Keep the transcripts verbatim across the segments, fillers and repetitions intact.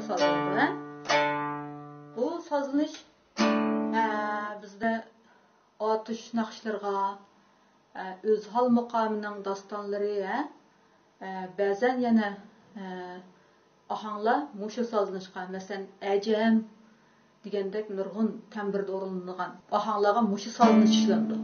سازلىنىدۇ، ھە؟ بۇ سازلىنىش، ئە، بىزدە ئاتۇش ناخشىلىرىغا، ئە، ئۆزھال مۇقامىنىڭ داستانلىرى، ھە؟ ئە، بەزەن يەنە، ئە، ئاھاڭلار مۇشۇ سازلىنىشقا، مەسىلەن، ئەجەم دېگەندەك نۇرغۇن تەمبۇردا ئورۇنلىنىدىغان ئاھاڭلارغا مۇشۇ سازلىنىش ئىشلىنىدۇ.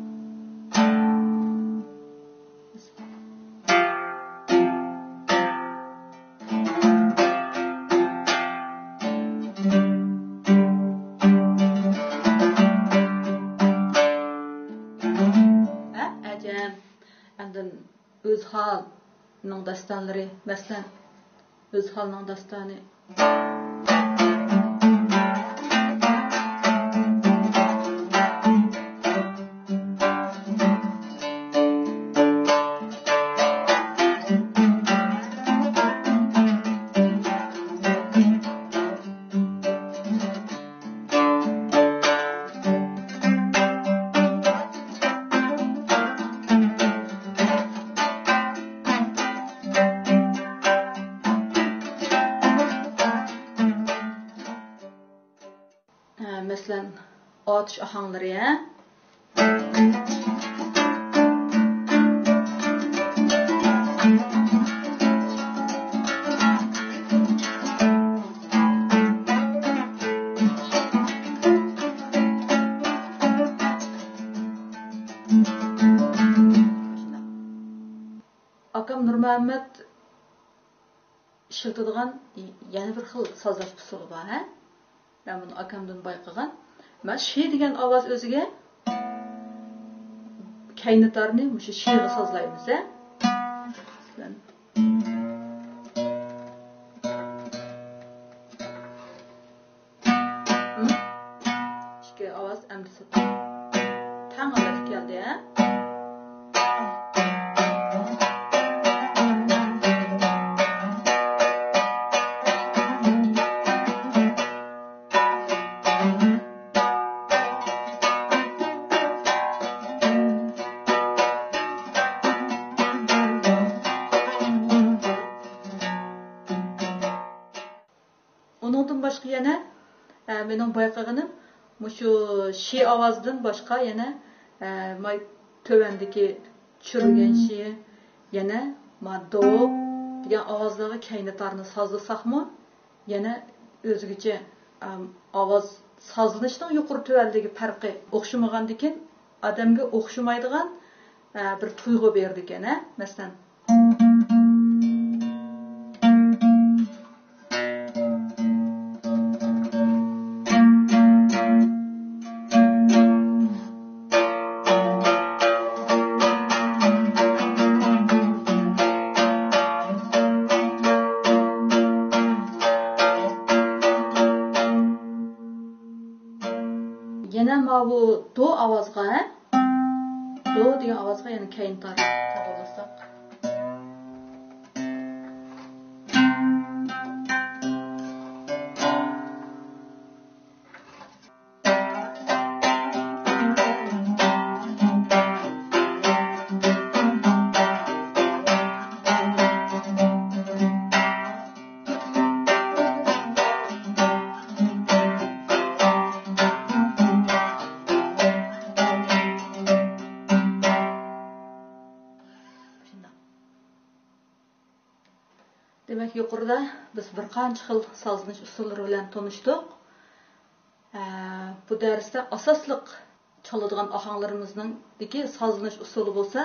ھە، ئەجەم. ئاندىن ئۆزھالنىڭ داستانلىرى، مەسىلەن، ئۆزھالنىڭ داستانى. ھە، مەسىلەن، ئاتۇش ئاھاڭلىرى، ھە؟ ئاكام نۇرمۇھەممەت ئىشلىتىدىغان يەنە بىر خىل سازلاش ئۇسۇلى بار، ھە؟ مەن بۇنى ئاكامدىن بايقىغان. مانا شى دېگەن ئاۋاز ئۆزىگە كەينى تارنى مۇشۇ شىغا سازلايمىز، ھە؟ مەسىلەن. ئىككى ئاۋاز ئەمدى تەڭ ھالەتكە كەلدى. ئۇنىڭدىن باشقا يەنە، ئە، مېنىڭ بايقىغىنىم، مۇشۇ شى ئاۋازىدىن باشقا يەنە، ئە، ماي تۆۋەندىكى چۈشۈرۈلگەن شى، يەنە ما دو دېگەن ئاۋازلارغا كەينى تارنى سازلىساقمۇ، يەنە ئۆزگىچە، ئەم، ئاۋاز سازلىنىشنىڭ يۇقىرى تۆۋەنلىكى پەرقى ئوخشىمىغاندىكىن، ئادەمگە ئوخشىمايدىغان، ئە، بىر تۇيغۇ بېرىدىكەن، ھە؟ مەسىلەن. يەنە ماۋۇ دو ئاۋازغا، ھە؟ دو دېگەن ئاۋازغا يەنە كەينى تار توغرىلىساق. دېمەك، يۇقىرىدا بىز بىر قانچە خىل سازلىنىش ئۇسۇللىرى بىلەن تونۇشتۇق. ئە، بۇ دەرستە ئاساسلىق چالىدىغان ئاھاڭلىرىمىزنىڭدىكى سازلىنىش ئۇسۇلى بولسا،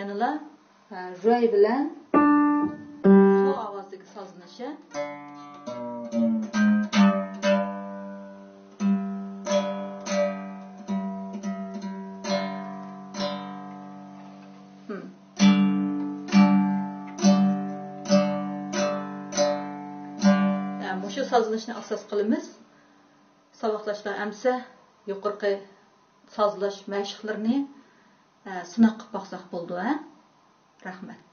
يەنىلا، ئە، رۇي بىلەن سول ئاۋازدىكى سازلىنىشى. ھىم. ئە، مۇشۇ سازلىنىشنى ئاساس قىلىمىز. ساۋاقداشلار، ئەمسە يۇقىرىقى سازلاش مەشىقلىرىنى، ئە، سىناق قىلىپ باقساق بولىدۇ، ھە؟ رەھمەت.